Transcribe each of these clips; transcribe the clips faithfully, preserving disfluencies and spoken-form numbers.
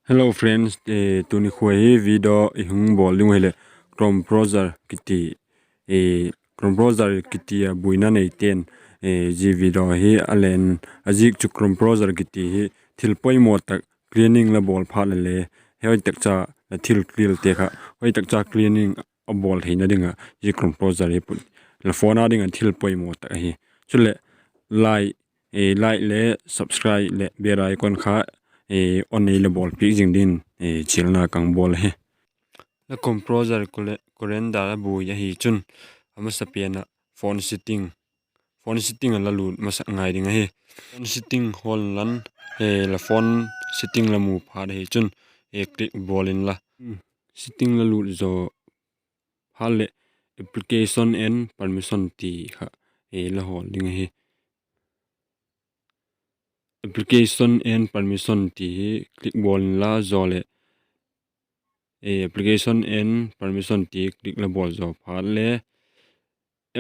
Hello friends, tuni khua hi video i hung bawl ding uh hileh Chrome browser kiti, Chrome browser kiti a buaina neite'n zia video hi a len a ziak chu Chrome browser kiti hi thil poimaw tak cleaning la bawl phat le le, hoi tak cha la thil clearte kha hoi tak cha cleaning a bawl theina ding ah zia Chrome browser hi put la phone a ding ah thil poimaw tak ahi. Chuleh like, like le subscribe leh bell icon kha on nei la bawlpiak zing dingin chialna ka hung bawl ahi. La Chrome browser Coriander a buai ahi chun a masapen ah phone setting, phone setting ah la lut masak ngai ding ahi. Phone setting hawl inlan, la phone setting la mu phat ahi chun click bawl inla, setting la lut zaw phat leh application and permission ti kha la hawl ding ahi. Application and permission ti hi click bawl inla zaw leh application and permission ti click la bawl zaw phat le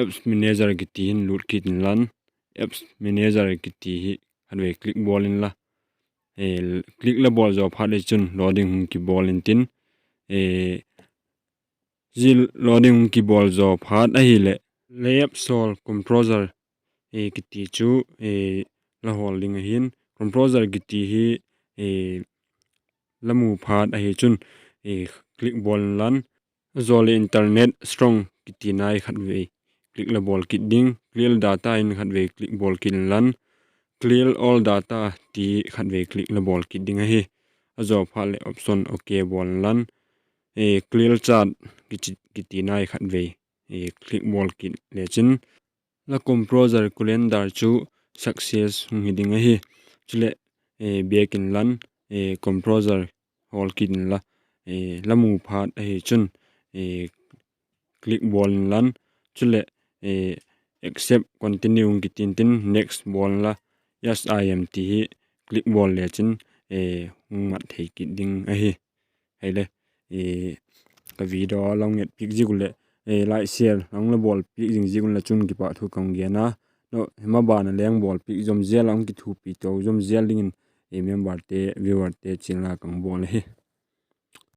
apps manager kiti hin lut kit inlan, apps manager kiti hi khatvei click bawl inla, click la bawl zaw phat le chun loading hung kibawl intin, zia loading hung kibawl zaw phat ahileh la apps hawl Chrome browser kiti chu la hawl ding ahi'n. Chrome browser kiti hi la mu phat ahi chun click bawl inlan, zaw leh internet strong kiti nai khatvei click la bawl kit ding, clear data in khatvei click bawl kit inlan, clear all data ti khatvei click la bawl kit ding ahi. A zaw phat leh option okay bawl inlan, clear chat kiti nai khatvei click bawl kit lechin la Chrome browser Coriander chu success hung hi ding ahi. Chuleh back inlan, Chrome browser hawl kit inla, la mu phat ahi chun click bawl inlan, chuleh accept, continue hung kiti intin next bawl inla, yes I am ti hi click bawl lechin hung mat thei kit ding ahi. Hile ka video la hung et piak ziak uh leh like, share la hung la bawl piak zing ziak un la chung kipahthu ka hung gen a. Maban a leng bawl piak zom zel a hung kithuapi to zom zel dingin memberte, viewerte chialna ka hung bawl ahi.